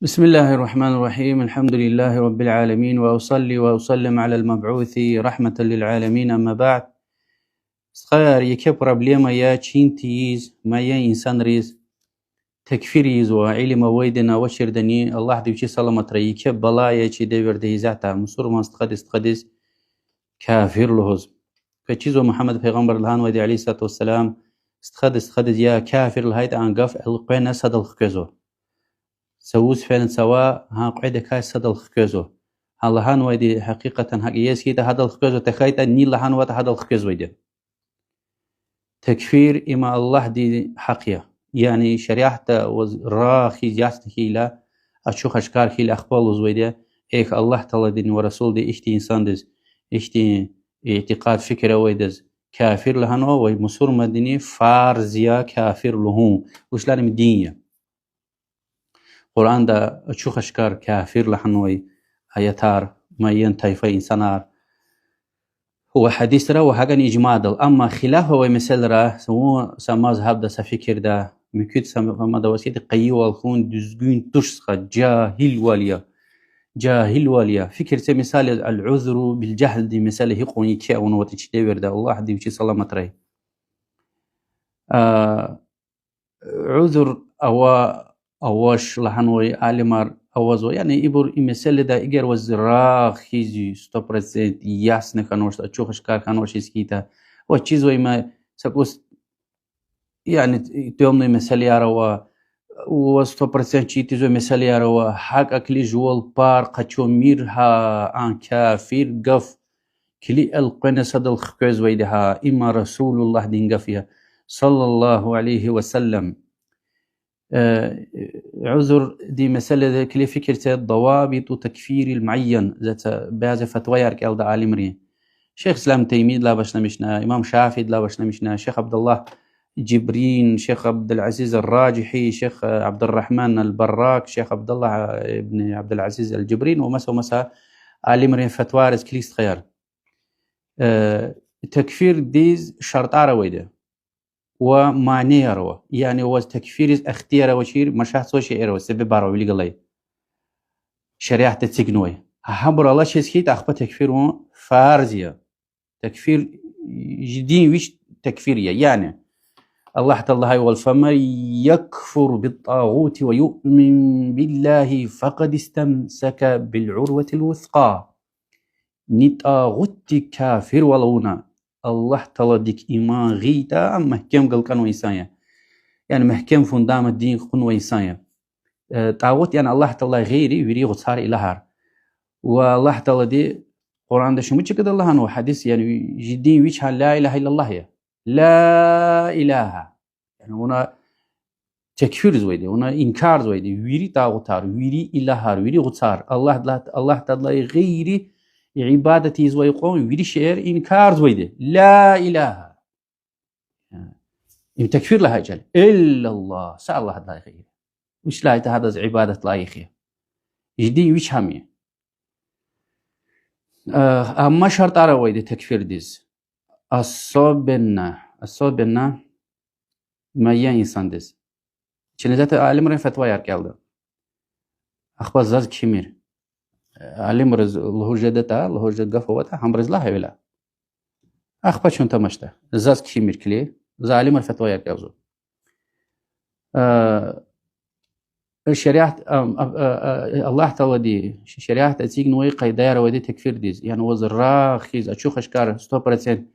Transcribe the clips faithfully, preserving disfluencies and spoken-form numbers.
بسم الله الرحمن الرحيم. الحمد لله رب العالمين. وأصلي وأسلم على المبعوث رحمة للعالمين. أما بعد. Стхаяр, еке проблема я чин тийиз, муайян инсанриз, такфир ийизва, илим авайдини авачирдани, Аллагьди вичи саламатрай, еке бала я чи девирда исятда, мусурман стхади стхадиз кафир лугьуз. Квез чизва Мугьаммад пайгъамбар лагьанвайди, عليه الصلاة والسلام, стхади стхадиз я кафир лагьайтӀа, а гаф элкъвена садал хквезва. Цавуз фена цава, гьа кьведакай садал хквезва. Гьа лагьанвайди гьакъикъатан гьакӀ яз хьайитӀа, гьадал хквезва, тахьайтӀа ни лагьанватӀа, гьадал хквезвайди. Такфир им Аллагьдин гьахъ я. Яни шариатда ваз рагъ хьиз, ясни хьайила, ачух-ашкар хьайила ахпа лугьузвайди я: эхь, Аллагь Тааладин ва Расулдин ихьтин инсандиз, ихьтин итикъад, фикир авайдаз кафир лагьанва ва мусурмандини фарз я кафир лугьун. Вучиз лагьайтӀа им дин я. Къуръанда ачух-ашкар кафир лагьанвай аятар, муайян тайфа инсанар ва гьадисра ва гьакӀни ижмадал. Амма хилаф авай месэлайра, вун са мазгьабда, са фикирда, муькуьд са мазгьабда аваз хьайитӀа, къайивал хьун дуьзгуьн туш, стха, жагьилвал я. Жагьилвал я. Фикир це, мисал яз, العذر بالجهلдин месэла гьикьван еке авунватӀа чи девирда, Аллагьди вичи саламатрай. А, узур ава, авач лагьанвай алимар авазва. Яни ибур и месэлада эгер ваз рагъ хьиз, сто процент ясни хьанвач, ачух-ашкар хьанвач хьиз хьайитӀа, ваз чизва им са кӀус, яни, тёмный месэлаяр ава, ваз сто процент чир тийизвай месэлаяр ава, гьакӀ килиг жувал пар къачумир гьа, а кафир гаф килиг элкъвена садал хквезвайди гьа, им Расулуллагьдин гаф я, صلى الله عليه وسلم. Э, узурдин месэлада килиг фикир це, ضوابط تكفير المعين, за са бязи фатваяр кӀелда алимрин. Шейх Ислам Таймиядилай башламишна, имам Шафиидилай башламишна, шейх Абдуллагь Жибрин, шейх Абдулазиз ар-Ражигьи, шейх, э, Абдуррагьман аль-Баррак, шейх Абдуллагь, э, ибн Абдулазиз аль-Жибрин ва маса, маса алимрин фатвайриз килиг, стхаяр. Э, такфирдиз шартӀар авайди ва манияр ава. Яни ваз такфирдиз ихтияр авачир машатзавай шейэр ава, себебар ава вилик галай, шариатда эцигнавай. Гьабур алачиз хьайитӀа, ахпа такфир авун фарз я. Такфир, жи дин вич такфир я. Яни Аллагь Таала лагьайвал: فمن يكفر بالطاغوت ويؤمن بالله فقد استمسك بالعروة الوثقى. Ни тӀагъутдик кафирвал авуна, Аллагь Тааладик иман гъайитӀа, ам мягькем галкӀанвай инсан я. Яни мягькем фундамент, дин кьунвай инсан я. Э, тӀагъут яни Аллагь Тааладилай гъейри вири гъуцар илагьар. Ва Аллагь Таалади Къуръанда шумуд чкадал лагьанва, гьадис, яни жи дин вич гьа لا إله إلا الله я. لا إله. Яни вуна такфирзавайди, вуна инкарзавайди вири тӀагъутар, вири илагьар, вири гъуцар, Аллагь, Аллагь Тааладилай гъейри ибадат ийизвай кьван вири шейэр инкарзавайди. لا إله. Им такфир лагьай чӀал я. إلا الله, са Аллагьдилай гъейри. Вуч лагьайтӀа гьадаз ибадат лайих я. Жи дин вич гьам я. Э, амма шартӀар авайди такфирдиз. Особенно, особенно муайян инсандиз. Чна исятда алимрин фатваяр кӀелда. Ахпа заз кимир, алимриз лугьуз жедатӀа, лугьуз жедай гаф аватӀа, гьабуруз лагь гьавиляй. Ахпа чун тамашда. Заз кимир килиг, за алимрин фатваяр кӀелзава. Э, шариат, а, а, а, а, Аллагь Таалади шариатда эцигнавай къайдаяр авайди такфирдиз. Яни ваз рагъ хьиз, ачух-ашкар, сто процент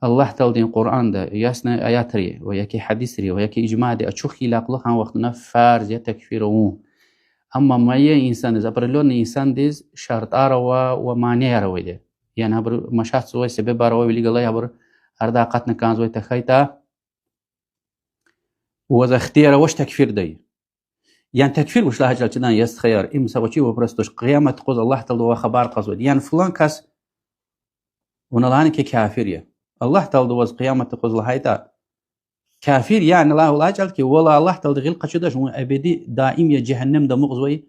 Аллагь Тааладин Къуръанда ясни аятри ва яки гьадисри ва яки ижмади ачух хьайила кьулухъ, гьа вахтунда фарз я такфир авун. Амма муайян инсандиз, определённый инсандиз шартӀар ава ва манияр авайди. Яни гьабуру машатзавай, себебар ава вилик галай, гьабур арадай акъатна кӀанзавай тахьайтӀа, ваз ихтияр авач такфирдай. Яни такфир вуч лагьай чӀал я чидач, я стхаяр, им са вичи вопрос туш, къиямат юкъуз Аллагь Тааладивай хабар кьазвайди. Яни флан кас, вуна лагьана хьи, кафир я. Аллагь Тааладивай къиямат юкъуз лагьайтӀа, кафир, яни лагь-, лагьай чӀал хьи, валлагь, Аллагь Таалади гъил къачудач, вун эбеди даим я жегьеннемда амукьзавай,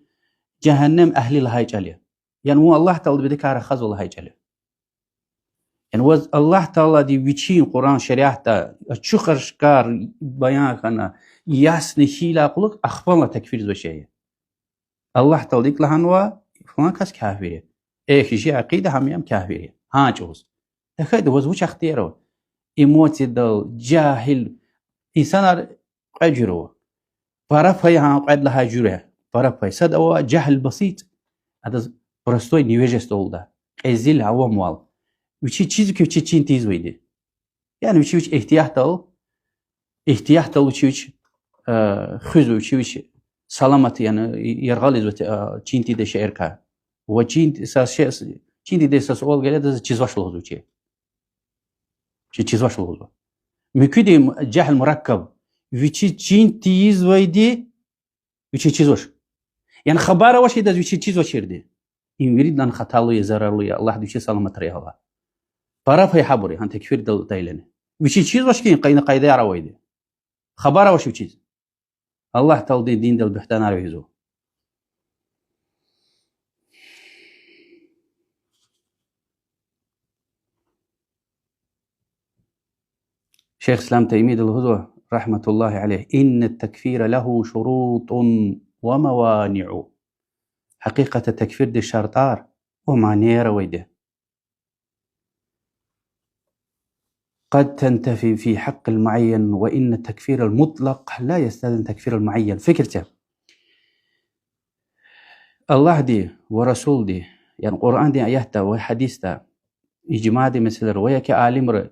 жегьеннем агьли лагьай чӀал я. Яни вун Аллагь Тааладивайдакай рахазва лагьай чӀал я. Яни ваз Аллагь Таалади Вичин Къуръан шариатда ачух-ашкар баян хьана, ясни хьайила кьулухъ, ахпа лагь такфирзавай шей я. Аллагь Таалади икӀ лагьанва, флан кас кафир я. Эхь, жи акъида гьам ям кафир я. Гьа чӀавуз. ТахьайтӀа ваз вуч ихтияр ава? Эмоциядал, жагьил, инсанар кьве жуьре ава. Пара пай гьа кьвед лагьай жуьре. Пара пай. Сад ава жагьил басит. Адаз простой невежество лугьуда. Кьезил авамвал. Вичиз чизва хьи, вичиз чин тийизвайди. Яни вичи вич игьтиятдал, игьтиятдал вичи вич, э, хуьзва, вичи вич саламат, яни яргъал ийизва, э, чин тийидай шейэрикай. Ва чин са ше-, чин тийидай са суал геле, адаз чизвач лугьузва вичи. Чи чизвач лугьузва. Муькуьди жагьил мураккаб. Вичиз чин тийизвайди вичиз чизвач. Яни хабар авач идаз вичиз чизвачирди. Им виридалай хаталу я, зарарлу я, Аллагьди вичиз саламат регьила. Пара пай гьабур я, гьа такфирдал атайлани. Вичиз чизвач хьи, къайна къайдаяр авайди. Хабар авач вичиз. Аллагь Тааладин диндал буьгьтанар вегьизва. Шейх Ислам Таймиди лугьузва, رحمة الله عليه: إن التكفير له شروط وموانع. Гьакъикъатда такфирдиз шартӀар ва манияр авайди. قد تنتفي في حق المعين، وإن التكفير المطلق لا يستلزم تكفير المعين. Фикир це. Аллагьди ва Расулди, яни Къуръандин аятда ва гьадисда, ижмадин месэлайра, ва яки алимри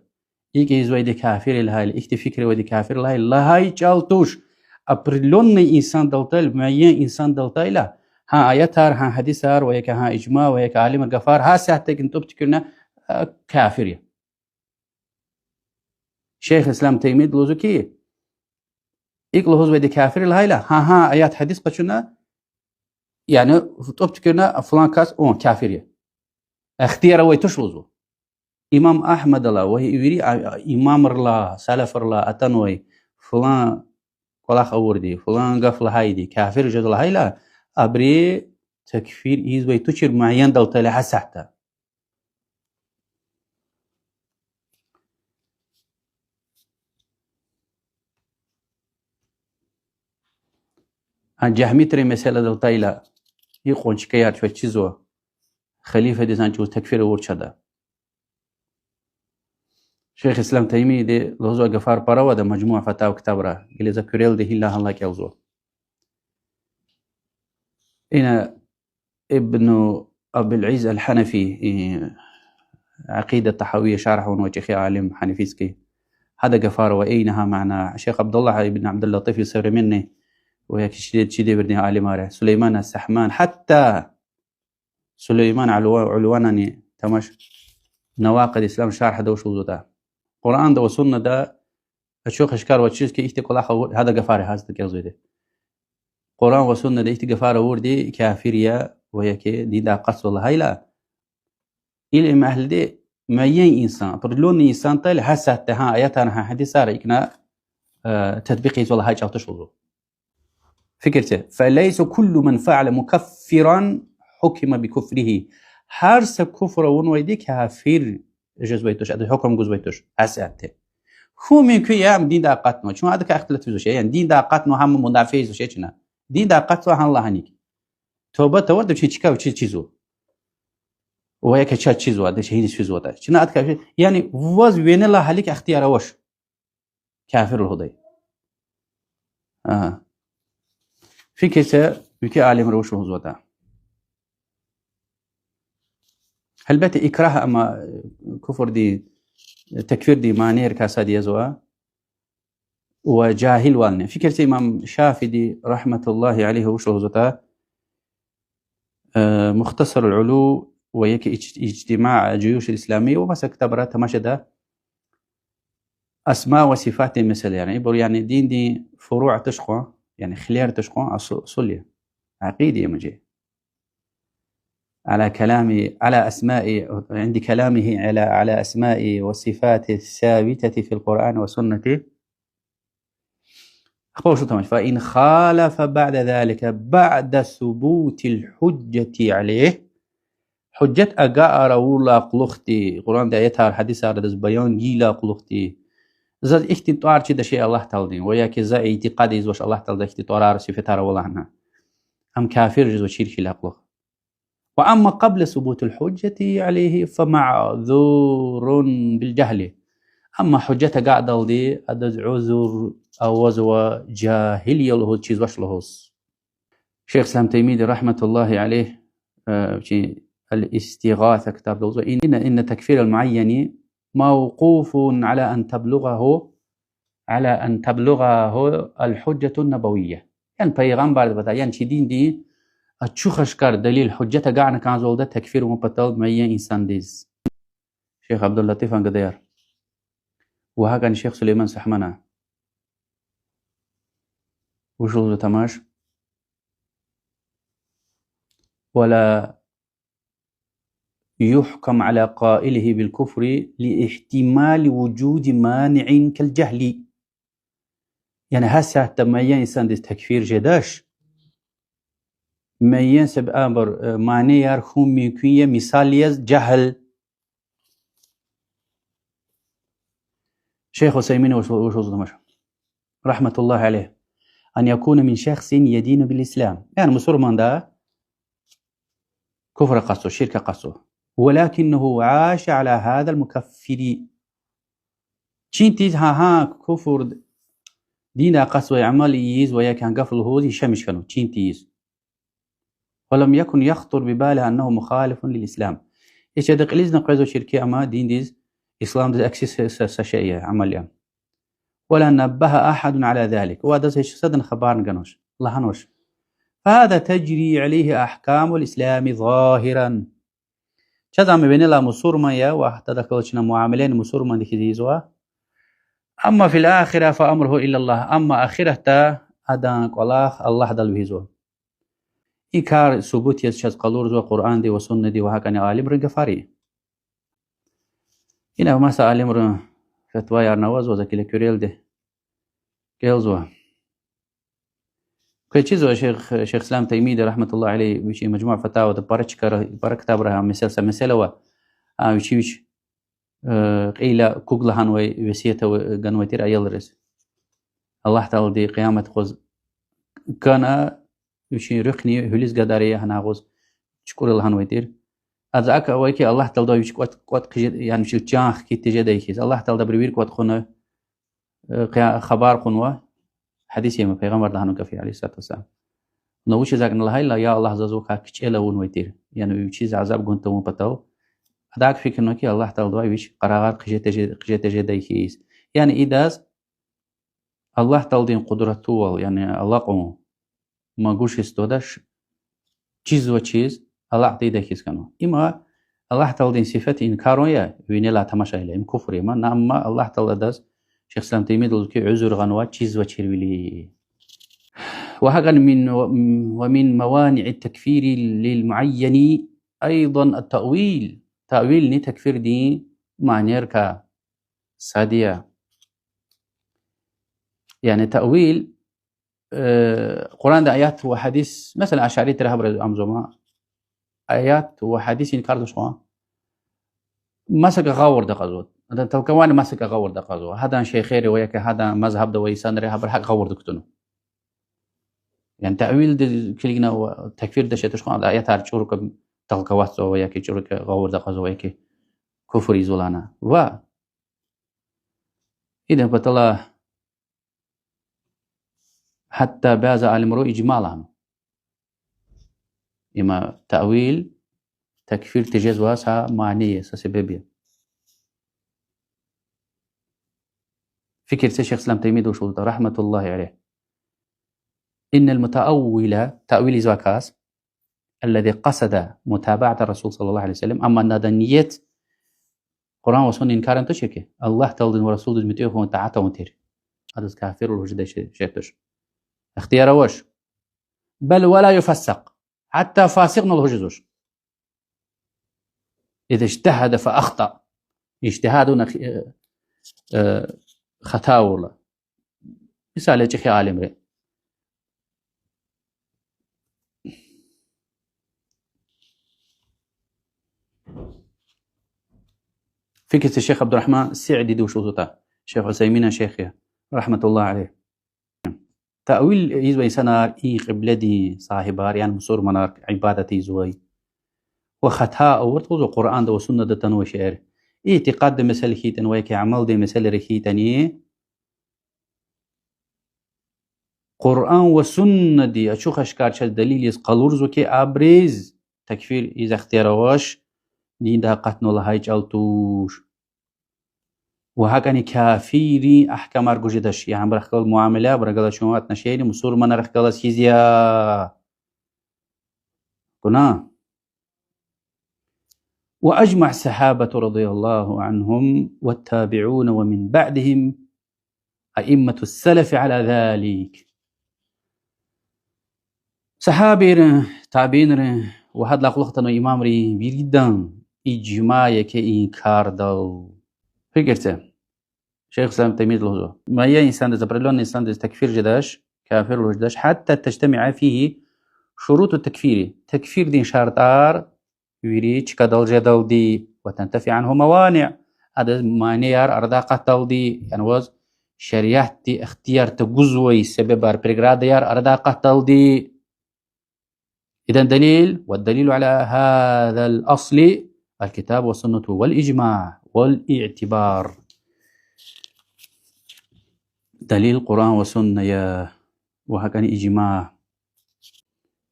икӀ ийизвайди кафир я лагьайла, ихьтин фикир авайди кафир я лагьайла, лагьай чӀал туш, определённый инсандал атайла, муайян инсандал атайла, гьа аятар, гьа гьадисар, ва яки гьа ижма, ва яки алимрин гафар гьасятда икӀ тӀуб туькӀуьрна, а, кафир я. Шейх Ислам Таймиди лугьузва хьи, икӀ лугьузвайди кафир я лагьайла, гьа, гьа аят, гьадис къачуна, яни тӀуб туькӀуьрна флан кас, он кафир я. Ихтияр авай туш лугьузва. Имам Агьмадалай ва вири, а, имамрилай, салафрилай атанвай флан кӀвалах авурди, флан гаф лагьайди кафир жезва лагьайла, абуру такфир ийизвай тушир муайяндал атайла гьасятда. А жагьмитрин месэладал атайла, икьван чкаяр чаз чизва, халифадиз гьа чӀавуз такфир авур чада. Шейх Ислам Таймиди лугьузвай гафар пара ава ада Мажмуъ Фатава ктабра, гила за куьрелди гьилла-гьалла кӀелзава. Ина Ибн Абил Изз Ал-Гьанафи, и, Акъида Тагьавия шаргь авунвай чӀехи алим гьанафитский. Гьада гафар ава, ина гьа мана. Шейх Абдуллагь ибн Абдул-Латиф Современный, ва яки чи де-, чи девирдин алимар я, Сулейман ас-Сагьман, гьатта Сулейман Улва-, Улванани тамаш Навакъид Ислам шаргьда вуч лугьузватӀа. Къуръанда ва суннада ачух-ашкар авачиз хьи ихьтин кӀвалах авур, гьада гафар я гьасятда кӀелзавайди. Къуръан ва суннада ихьтин гафар авурди кафир я ва яки диндай акъатзава лагьайла, илим агьлиди муайян инсан, определённый инсан атайла гьасятда гьа аятар, гьа гьадисар икӀна, э, татбикь ийизва лагьай чӀал туш лугьузва. Фикир це. فليس كل من فعل مكفرا حكم بكفره. Гьар са куфр авунвайди кафир жезвай туш, адаз гьукум гузвай туш, гьасятда. Хьун мумкин я ам диндай акъатнава. Чун адакай ихтилат физвач, яни диндай акъатнава, гьам мунафи ийизвач чна. Диндай акъатзава гьа лагьаник. Тоба тавуртӀа, вичин чка вичиз чизва. Ва яки чаз чизва, ада гьиниз физватӀа. Чна адакай, яни ваз винелай гьалик ихтияр авач кафир лугьудай. Агьа. Фикир це, муькуь алимри вуч лугьузватӀа. Гьелбетда, икрагь ама, э, куфрдин, э, такфирдин манийрикай сад язва. Ва жагьилвални. Фикир це, имам Шафииди, рагьматуллагьи алейгьи, вуч лугьузватӀа, э, Мухтасар ал-Улу ва яки Иж-, Ижтимаъ ал-Жуюш ал-Исламия ва маса ктабра тамаш ада, асма ва сифатдин месэла, яни ибур, яни диндин фуруъ туш кьван, яни хилер туш кьван асу-, асул я. Акъида я мужи. على كلام، على أسماء، عند كلامه على، على أسماء وصفات الثابتة في القرآن والسنة. Ахпа вуч тамаш: فإن خالف بعد ذلك، بعد ثبوت الحجة عليه. Гьужжат агакьарай авурдалай кьулухъди, Къуръандин аятар, гьадисар адаз баян гайидалай кьулухъди, заз ихьтин тӀвар чидач Аллагь Тааладин, ва яки за итикъад ийизвач Аллагь Тааладай ихьтин тӀварар, сифетар ава лагьана. Ам кафир жезва чир хьайила кьулухъ. وأما قبل ثبوت الحجة عليه فمعذور بالجهل. Амма гьуьжет агакьдалди адаз узур авазва, жагьил я лугьуз, чизвач лугьуз. Шейх Ислам Таймиди, رحمة الله عليه, э, чи الإستغاثة ктабда лугьузва: إن، إن تكفير المعين موقوف على أن تبلغه، على أن تبلغه الحجة النبوية. Яни пайгъамбарди патай, яни чи диндин ачух-ашкар далил, гьуьжет агакьна кӀанзавалда такфир авун патал муайян инсандиз. Шейх Абдуллатифан гадаяр. Ва гьакӀни шейх Сулейман Сахмана. Вуч лугьузва тамаш: ولا يحكم على قائله بالكفر لاحتمال وجود مانع كالجهل. Яни гьасятда муайян инсандиз такфир жедач, муайян себебар, э, манияр хьун мумкин я, мисал яз, жагьил. Шейх Усаймин вуч, вуч лугьузва тамаш: رحمة الله عليه: أن يكون من شخص يدين بالإسلام. Яни мусурманда куфр акъатзава, ширк акъатзава. ولكنه عاش على هذا المكفر. Чин тийиз гьа, гьа куфр диндай акъатзавай амал ийиз ва я гьа гаф лугьуз яшамиш хьанва, чин тийиз. ولم يكن يخطر بباله أنه مخالف للإسلام. Ичеда кьилизни къвезвачир хьи, ам диндиз, исламдиз акси са, са, са шей я, амал я. ولا نبه أحد على ذلك. Ва адаз гьич садан хабарни ганвач, лагьанвач. فهذا تجري عليه أحكام الإسلام ظاهرا. Чаз ам винелай мусурман я ва гьатта адахъ галаз чна муамилани мусурмандихъ ийизва. أما في الآخرة فأمره إلى الله. Амма ахиратда адан кӀвалах Аллагьдал вегьизва. И кар субут яз чаз къалурзава Къуръанди ва Суннади ва гьакӀни алимрин гафари. Ина маса алимрин фетваярни авазва, за килиг куьрелди кӀелзава. Квез чизва шейх, шейх Ислам Таймиди, رحمة الله عليه, вичин Мажмуъ Фатавада пара чкара, пара ктабра гьа месел-, са месэла ава, а, вичи вич, э, кьейила куг лагьанвай весият ава-, ганвай тир аялриз. Аллагь Таалади къиямат къуз кана, вичин руьхни гьуьлуьз гадари я гьана агъуз чукӀура лагьанвай тир. Адаз акӀ авай хьи, Аллагь Тааладивай вич кӀватӀ, кӀватӀ хъижед-, яни вичиз чан хкидиз жедай хьиз, Аллагь Таалади абуру вири кӀватӀ кьуна, э, къия-, хабар кьунва. Гьадис я им, Пайгъамбарди лагьана гаф я, عليه الصلاة والسلام. Вуна вучиз акӀ лагьайла, я Аллагь, заз вакай кичӀела авунвай тир, яни вичиз азаб гун тавун патал. Ада акӀ фикирна хьи, Аллагь Тааладивай вич къарагъар хъиже теже-, хъиже тежедай хьиз. Яни идаз Аллагь Тааладин къудратувал, яни алакьун, могущество дач, чизвачиз алакьдайдай хьиз хьанва. Има Аллагь Тааладин сифет инкарун я, винелай тамашайла, им куфр я, амма, амма Аллагь Таалади адаз, шейх Ислам Таймиди лугьузва хьи, узур гъанва чизвачирвили. Ва гьакӀни من، ومن موانع التكفير للمعين أيضا التأويل. Таъвилни такфирдин манийрикай сад я. Яни таъвил, э, Къуръанда аят ва гьадис, месела, ашъаритри гьабуруз амзама, аят ва гьадис инкар туш кьван, масакӀа гъавурда акьазва. Адан толкование масакӀа гъавурда акьазва. Гьадан шейхери ва я хьи гьадан мазгьабда авай инсанри гьабур гьакӀ гъавурда кутуна. Яни таъвилдиз килигна ва такфирдиз туш кьван, аятар чӀурукай толковатьзава ва я хьи чӀурукай гъавурда акьазва ва я хьи куфр ийизва лагьана. Ва идан патала гьатта бязи алимри ижмаъ лагьана. Има таъвил такфир тежезвай са мани я, са себеб я. Фикир це шейх Ислам Таймиди вуч лугьуда, رحمة الله عليه: إن المتأول, таъвил ийизвай кас, الذي قصد متابعة الرسول صلى الله عليه وسلم, амма адан ният Къуръан ва сунна инкарун туш хьи, Аллагь Тааладиз ва Расулдиз муьтӀуьгъ хьун, тӀаат авун тир, адаз кафир лугьудай шей, шей туш. Ихтияр авач. بل ولا يفسق. Гьатта фасикьни лугьуз жезвач. إذا اجتهد فأخطأ. Ижтигьад авуна, э, э, хата авурла. Мисал яз чӀехи алимри. Фикир це шейх Абдуррахман Саъдиди вуч лугьузва, шейх Усайминан шейх я, رحمة الله عليه. Таъвил ийизвай инсанар, и кьибледин сагьибар, яни мусурманар ибадат ийизвай. Ва хата авуртӀа, лугьузва, Къуръанда ва суннада атанвай шейэр. Итикъаддин месэла хьайитӀани ва яки амалдин месэлайра хьайитӀани, Къуръан ва суннади ачух-ашкар чаз далил яз къалурзава хьи, абуруз такфир ийиз ихтияр авач, диндай акъатнава лагьай чӀал туш. Ва гьакӀани кафиррин агькамар гуз жедач, яни абурухъ галаз муамилат, абурухъ галаз чун отношение мусурманрихъ галаз хьиз я. Кьуна. وأجمع الصحابة رضي الله عنهم والتابعون ومن بعدهم أئمة السلف على ذلك. Сагьабийрин, табиинрин ва гьадалай кьулухъ атанвай имамрин виридан ижма я хьи и кардал. Фикирзавурбур. Шейх Ислам Таймияди лугьузва: муайян инсандиз, определённый инсандиз такфир жедач, кафир лугьуз жедач, حتى تجتمع فيه شروط التكفير, такфирдин шартӀар вири чкадал жедалди, وتنتفي عنه الموانع, адаз манияр арадай акъатдалди, яни ваз шариатди ихтияр тагузвай себебар, преградаяр арадай акъатдалди. Идан далил, والدليل على هذا الأصل الكتاب والسنة والإجماع والاعتبار. Далил Къуръан ва сунна я, ва гьакӀани ижма.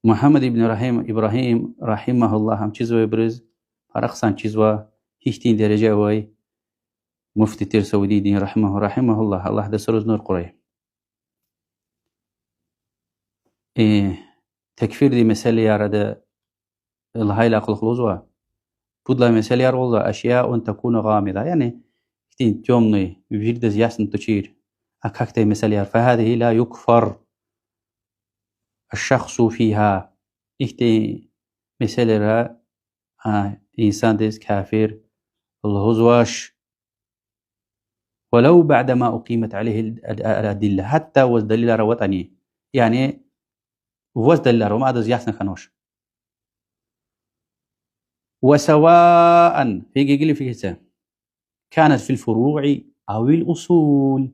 Мугьаммад ибн Рагьим, Ибрагьим, рагьимагьуллагь, ам чизвайбуруз пара хъсан чизва, гьихьтин дережа авай муфти тир Саудиядин, рагьимагьу-, рагьимагьуллагь, Аллагьди садазни нур къурай. Э, такфирдин месэлаяр ада лагьайла кьулухъ лугьузва. Пуд лагьай месэлаяр лугьузва, أشياء تكون غامضة, яни ихьтин тёмный, виридаз ясни тушир, акахьдай месэлаяр. فهذه لا يكفر الشخص فيها. Ихьтин месэлайра, а, инсандиз кафир лугьузвач. ولو بعد ما أقيمت عليه الأدلة. Гьатта ваз далилар аватӀани. Яни ваз далилар ава, амма адаз ясни хьанвач. وسواء, гьикӀ гила фикир це, كانت في الفروع أو الأصول.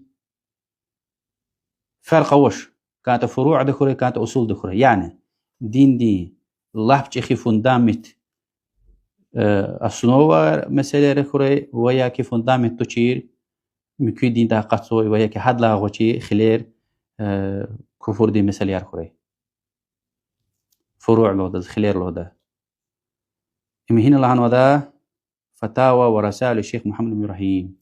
Феркъ авач, кӀантӀа фуруъда хьурай, кӀантӀа усулда хьурай. Яни диндин лап чӀехи фундамент, э, основа месэлайра хьурай, ва яки фундамент тушир муькуь диндай акъатзавай, ва яки гьадалай гъвечӀи хилер, э, куфурдин месэлаяр хьурай. Фуруъ лугьуда, хилер лугьуда. Им гьина лагьанвайди я, فتاوى ورسائل الشيخ محمد بن إبراهيم.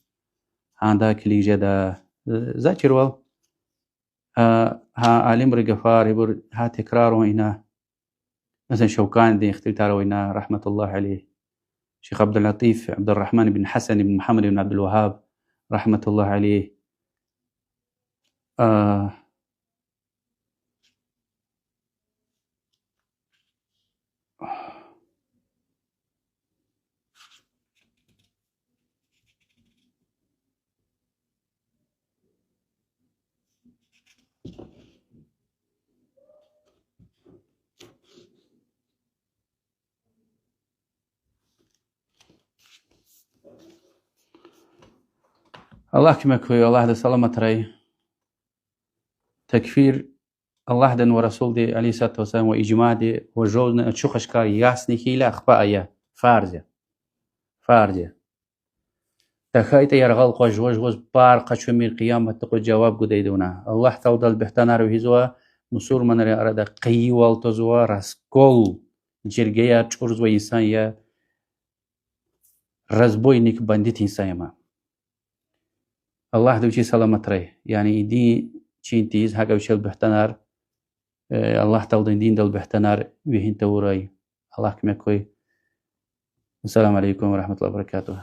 Гьанда килиг жеда, э, заз чирвал, а, гьа алимрин гафар, ибур гьа текрар авун ина, месела, Шавканидин ихтилатар авун ина, رحمة الله عليه. Шейх Абдуллатиф, Абдуррагьман ибн Гьасан ибн Мугьаммад ибн Абдулвагьаб, رحمة الله عليه. А, Аллагь куьмек хьуй, Аллагьди саламатрай. Такфир Аллагьдин ва Расулдин, عليه الصلاة والسلام, ва ижмади ва жодани ачух-ашкар ясни хьайила ахпа ая, фарз я. Фарз я. ТахьайтӀа яргъал къваз, жуваз-жуваз пар къачумир, къияматдин юкъуз жаваб гудайди вуна. Аллагь Тааладал буьгьтанар вегьизва, мусурманрин арада къайивал твазва, раскол, жергеяр чӀурзавай инсан я, разбойник, бандит инсан я ма. Аллагьди вичи саламатрай. Яни и дин чин тийиз, гьакӀа вичел буьгьтанар, э, Аллагь Тааладин диндал буьгьтанар вегьин тавурай. Аллагь куьмек хьуй. السلام عليكم ورحمة الله وبركاته.